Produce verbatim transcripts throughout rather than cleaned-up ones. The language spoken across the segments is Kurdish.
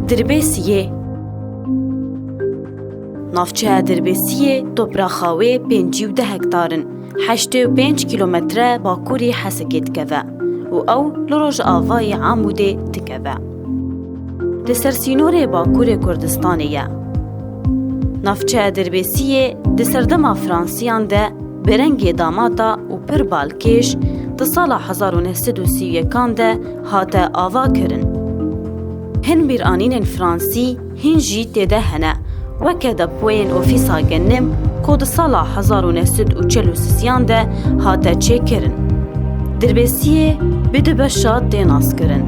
Dirbêsiyê. Navçeya Dirbêsiyê topraxa wê pêncî û du hektar in, heştê û pênc kîlometre bakurî Hesekê dikeve û ew li rojavayê Amûdê dikeve. Li ser sînorê Bakurê Kurdistanê ye. Navçeya Dirbêsiyê di serdema Fransiyan de bi rengê damata û pir balkêş di sala hezar û neh sed û sî û yekan de hate avakirin. Hin bîranînên fransî hîn jî tê de hene, weke depoyên ofîsa genim ku di sala hezar û neh sed û çel û sisiyan de hate çêkirin. Dirbêsiyê bi du beşa tê naskirin,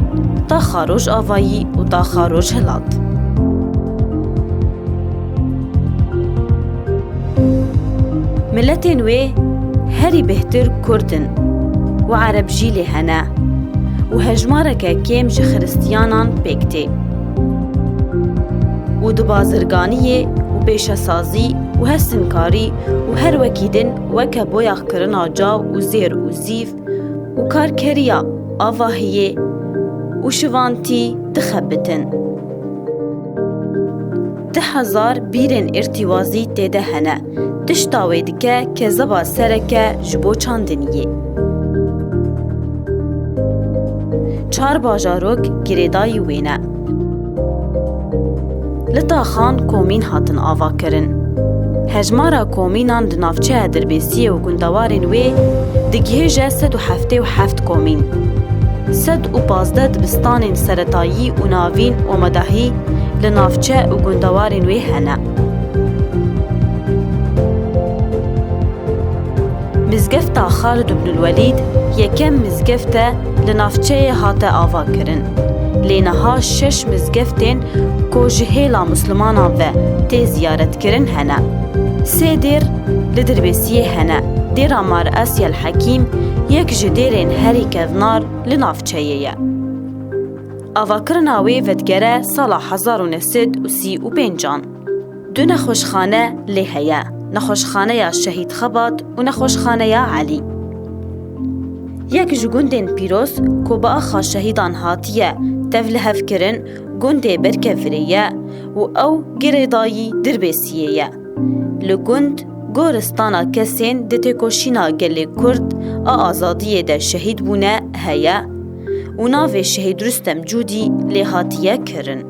taxa rojavayî û taxa rojhilat. Miletên wê herî bêhtir Kurd in û Ereb jî lê hene û hejmareke kêm ji Xiristiyanan pêk tê. Û di bazirganiyê û pêşesazî û hestinkarî û her wekî din weke boyaxkirina caw û zêr û zîv û karkeriya avahiyê û şivantî dixebitin. Du hezar bîrên îrtîwazî tê de hene. Tişta wê dike kezeba sereke ji bo çandiniyê. Çar bajarok girêdayî wê ne. Li taxan komîn hatin avakirin. Hejmara komînan di navçeya Dirbêsiyê û gundewarên wê digihêje sed û heftê û heft komîn. Sed û pazdeh dibistanên seretayî û navîn û medahî li navçe û gundewarên wê hene. Mizgefta Xalid ibn Welîd yekem mizgeft e li navçeyê hate avakirin. Lê niha şeş mizgeftên ku ji hêla Muslimanan ve tê ziyaretkirin hene. Sê dêr li Dirbêsiyê hene. Dêra Mar Asiyel Hekîm yek ji dêrên herî kevnar li navçeyê ye. Avakirina wê vedigere sala hezar û neh sed û sî û pêncan. Du nexweşxane lê heye, Nexweşxaneya Şehîd Xebat û Nexweşxaneya Elî. Yek ji gundên pîroz ku bi axa şehîdan hatiye tevlihevkirin, gundê Berkevirê ye û ew girêdayî Dirbêsiyê ye. Li gund goristana kesên di têkoşîna gelê Kurd a azadiyê de şehîd bûne heye û navê Şehîd Rustem Cûdî lê hatiye kirin.